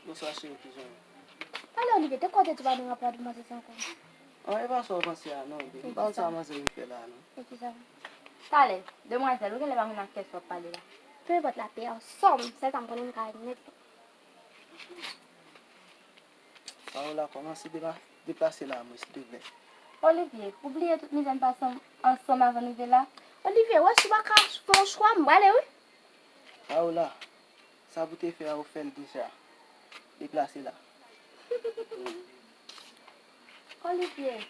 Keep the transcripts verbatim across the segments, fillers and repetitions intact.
Bonswa cheri, kijan w ye? Pale Olivier, te kote tou pa gen rapò a demwazèl sa ankò? An, e pa sa w panse a non, baby. M pa konn sa manzè vin fè la non. E kisa? Talè, demwazèl, ou genlè pa konn ak kiyès w ap pale la. Peu importe la, pè ansanm, sèl sa m konnen m ka nèt. Paola, kòmanse dema-, deplase la, mwen, silteplè. Olivier, ou bliye tout mizè n pase ansanm avan n rive la? Olivier, wè si w pa ka fè yon chwa, m prale, wi. Paola, sa pou te fè a, ou fè l deja. Deplase la. Olivier.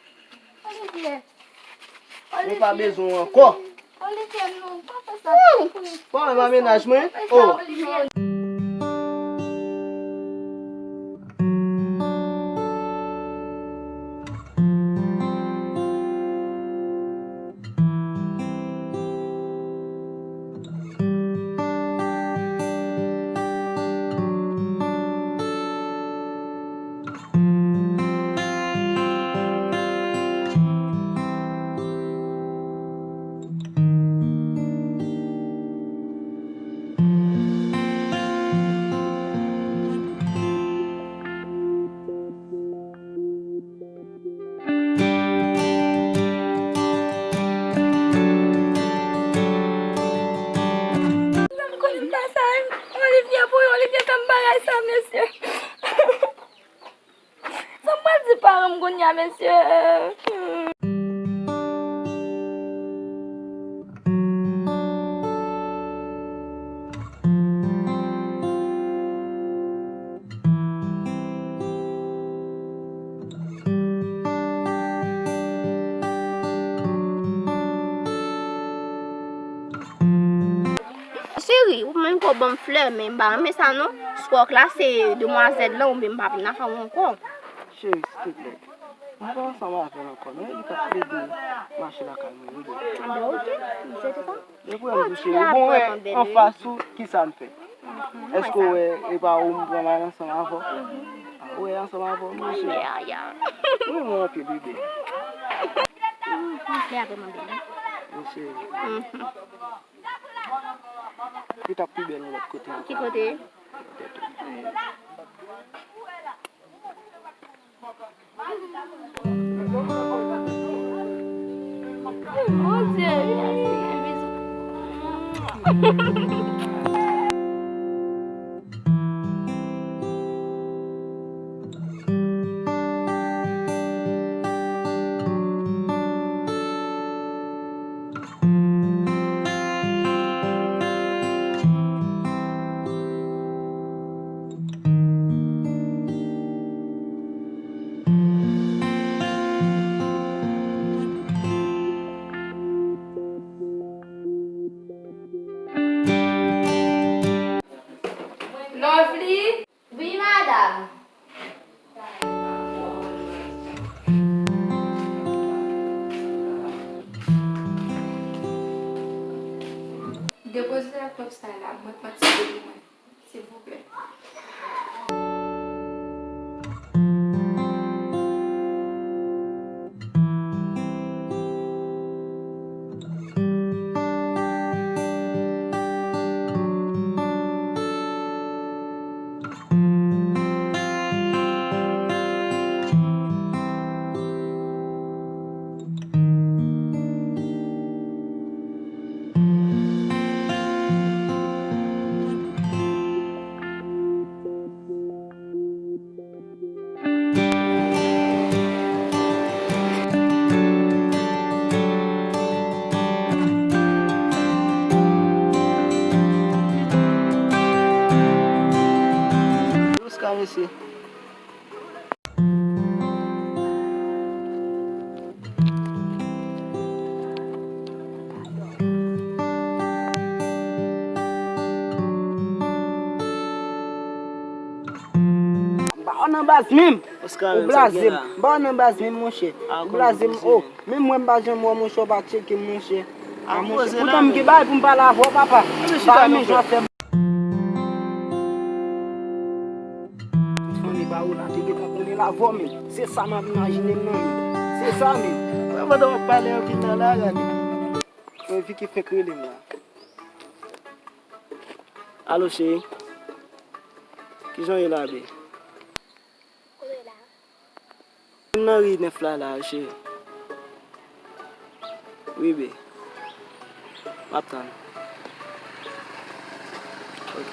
Olivier. Mwen pa bezwen w ankò. Olivier, non, pa fè sa, tanpri. Bon, e pa mennaj mwen. Oh. Olivier. Olivier, pou Olivier fè m bagay sa, mesye. Sa m pral di paran m kounye a, mesye? Cheri, ou menm ko ban m flè, men m pa renmen sa non. Squawk la se demwazèl lan, oubyen m pa vin nan kay ou ankò. Cheri, silteplè. M pa ansanm avè l ankò non, li t ap plede mache lakay mwen wi. Anben, oke, m swete sa. Depi w wè m touche ou, bon, wè, anfas ou, kisa m fè? Èske w wè e pa ou m pran mal ansanm avè w? A, ou wè ansanm avè w, monchè. Wi, mwen anpil, wi, bebe. Monchè. Li t ap pi bèl yon lòt kote ankò. Ki kote? Mon Dieu, Lovely. Wi, madanm. Depoze laptop sa la, mwen pati pou mwen, silvouplè. Oscar, mesye. M pa wè w nan baz menm. Oscar, ou blaze m. M pa wè w nan baz menm, monchè. Ou blaze m, oh. Menm mwen m pa janm wè w, monchè, w pa tcheke m, monchè. A, monchè, poutan m gen bagay pou m pale avè w, papa. Pa renmen jan w ap fè m. Tout fanmi pa w la te gentan konnen l avè w menm. Se sa m ap imajine m nan menm. Se sa menm. Mwen pandan w ap pale anpil nan la, gade. Mwen Vicky fenk rele m la. Alo, cheri. Kijan w ye la, be? M nan ri nèf la la, cheri. Wi, be. M ap tann. Ok.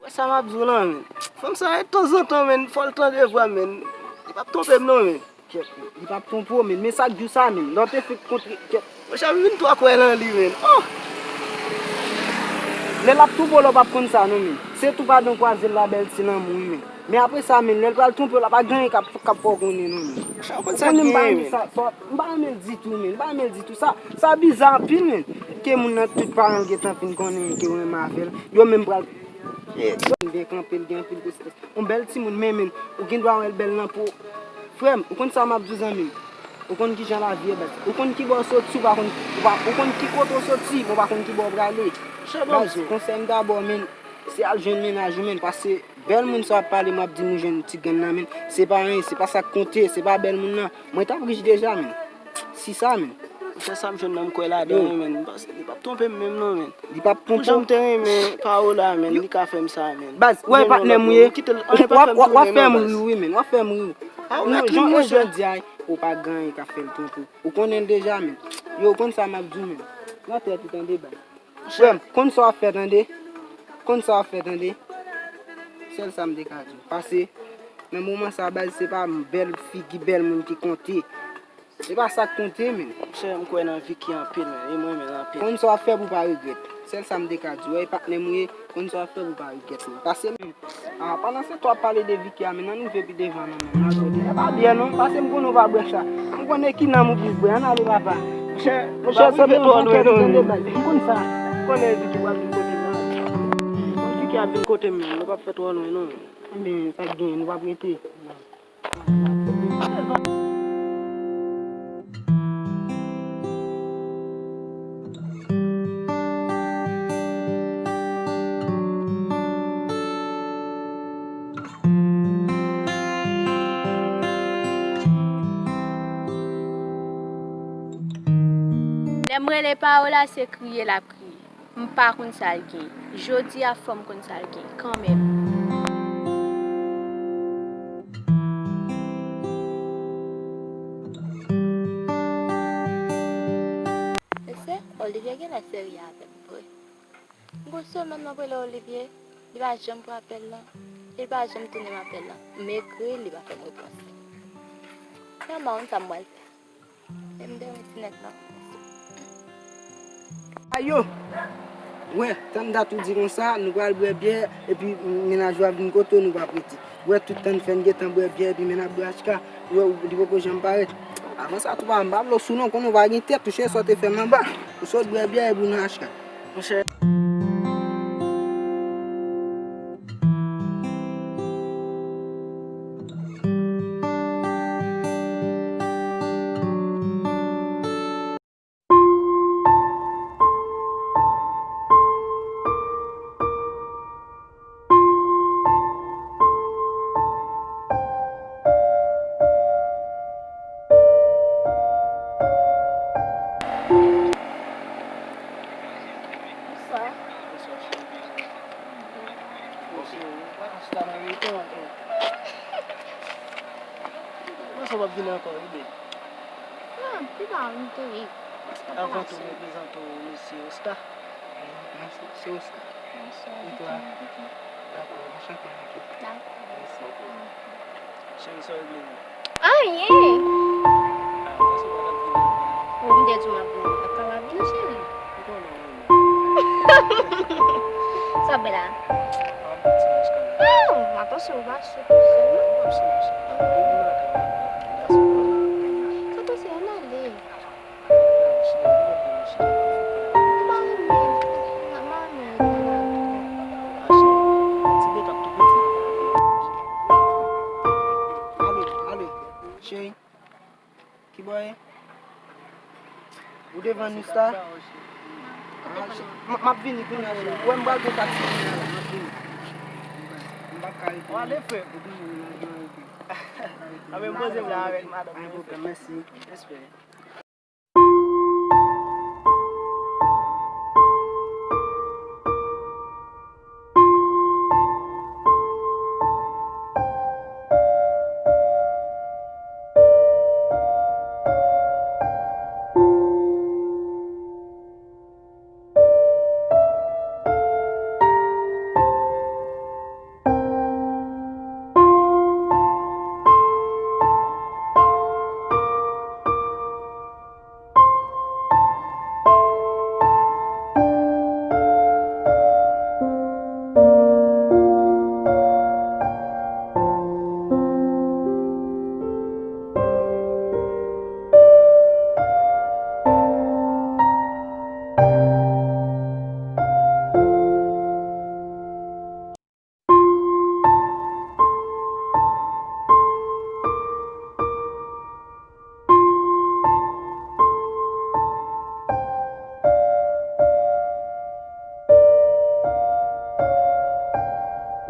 Wè sa m ap di w lan, men. Fanm sa, tanzantan, men, fò l tande vwa m, men. Li p ap twonpe m, non, men. Kèt, li p ap twonpe w, men. Men sa k di w sa, men. Lè w te fenk kontre, kèt. Monchè, m vin twò kwè nan li, men. Oh! Lè l ap twonpe w la, w p ap konn sa, non, men. Se tou padon kwaze l la, bèl ti lanmou, wi, men. Men apre sa, men, lè l pral twonpe w la, pa gen anyen k ap, k ap fè w konnen, non, men. Monchè, w konn sa k genyen, men. Sa, sa, m pa renmen l ditou, men. M pa renmen l ditou. Sa, sa biza anpil, men. Ke moun nan tout paran l gentan fin konnen ke w renmen avè l. Yo menm pral, yeah, gen kanpe l, gen anpil konsekans. Yon bèl timoun, men, men, ou gen dwa wè l bèl nan po. Frè m, ou konn sa m ap di w, zanmi m? Ou konn kijan lavi ye, baz. Ou konn kibò w soti, ou pa konn, ou pa, ou konn ki kote w soti, men w pa konn kibò w prale. Baz, konsèy m ta ba w, men, se al jwenn mennaj ou, men, paske bèl moun sa w ap pale, m ap di m ou jwenn ti grenn nan, men, se pa anyen, se pa sa k konte, se pa bèl moun nan. Mwen t ap rich deja, men. Si sa, men. Monchè, sa m jwenn nan, m kwè ladan, wi, men. M panse li p ap twonpe m menm, non, men. Li p ap twonpe w. Pou jan m te renmen Paola, men, li ka fè m sa, men. Baz, w wè patnè m ou ye. W ap fè m ri, wi, men. W ap fè m ri. Non, jan, jan w di a, ou pa gen anyen k ap fè l twonpe w. Ou konnen l deja, men. Yo, ou konn sa m ap di w, men. Nan tèt ou, tande, baz. Frè m, konn sa w ap fè, tande. Konn sa w ap fè, tande. Sèl sa m te ka di w. Pase, nan moman sa, baz, se pa bèl figi, bèl moun ki konte. Se pa sa k konte, men. Monchè, m kwè nan Vicky anpil, men. E mwen menm anpil. Konn sa w ap fè pou w pa regrèt. Sèl sa m te ka di w. Wè, e patnè m ou ye, konn sa w ap fè pou w pa regrèt, men. Pase, men. Ah, pandan se tan w ap pale de Vicky a, men, ann rive pi devan, non, men. N al bwè de. E pa byè, non. Pase m konnen w pa bwè sa. M konnen ki nanm ou plis bwè. Ann ale, papa. Monchè, monchè, se mwen, twò lwen, non, men. M konn sa. M konnen Vicky pral vin kote m la. Vicky ap vin kote m, men. Nou p ap fè twò lwen, non. Ebyen, sa k genyen, nou p ap rete. Lè m rele Paola, se kriye l ap kriye. M pa konn sa l gen. Jodi a, fò m konn sa l gen, kanmenm. Mesye, Olivier genlè serye avè m vre. Gon semèn m ap rele Olivier, li pa janm pran apèl lan, e li pa janm tounen m apèl lan. M ekri l, li pa fè m repons. Kòman, ou konn sa m pral fè? E m te reti nèt nan. Ayo! Wè, tann dat ou di konsa, nou pral bwè byè, epi mennaj ou a vin kote w, nou p ap rete. Wè, tout tan n fè n gentan bwè byè, epi men n ap bwè H K. Wè, ou, li poko janm parèt. Avan sa, tou pa, m pa vle w sou non, konnen w pa gen tèt, ou chè sa w te fè m anba. Ou sot bwè byè, epi w nan H K. Monchè. Bonswa. Bonswa, cheri, byenvini. Bon, cheri, ou pa konn chita nan reto ankò. Kòman sa w ap vini ankò, wi, baby? Ah, pi ta, m te ye. Avan tou, mwen prezante w, mesye Oscar. Mwen se, se Oscar. Bonsoir, e twa? Dakò, anchante, Vicky. Dakò. Mèsi. Cheri, sa w regle? Anyen. Ah, ou panse w pa t ap vini? Oh, m te di w m ap vini. M pa t ka pa vini, cheri. Ou konnen w renmen m. Sa w ap fè la? M ap pran ti mach kanal. Oh, m ap panse w pa sou tou sèlman. M ap sou mach kanal. Depi maten, m ap pran ti gason. Sa w panse, ann ale. Alo, alo, cheri. Kibò ye? Ou devan nou sa? Ah, cheri, m, m ap vini kounye a, cheri. Ou wè m pral pran taksi kounye a la, m ap vini. M p ap ka rete. W ale, frè m. Ou konnen mennaj mwen rete. Anben, poze m la avèk madanm mwen. Pa gen pwoblèm, mèsi. Respè. Oh,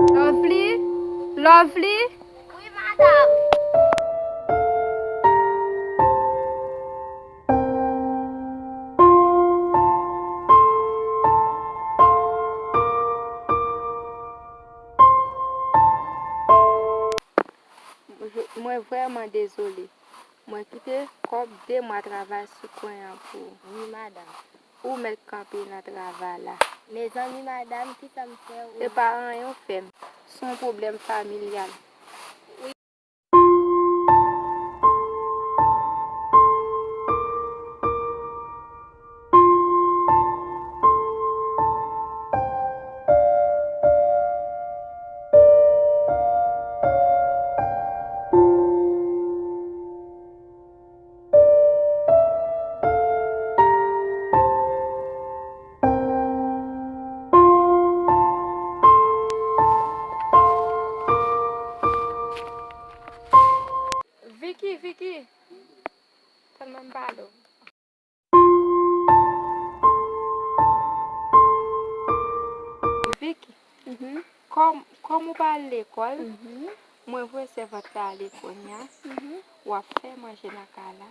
Lovely? Lovely? Wi, madanm. Mwen vrèman dezole. Mwen kite kòb de mwa travay sou kwen an pou ou. Wi, madanm. Ou mèt kanpe nan travay la. Mezanmi, madanm, kisa m fè ou? E pa anyen w fè m. Se yon pwoblèm familyal. Vicky, Vicky, tèlman m pale w. Vicky, kòm, kòm ou pa al lekòl, mwen voye sèvant la ale kounye a. W ap fè manje nan kay la.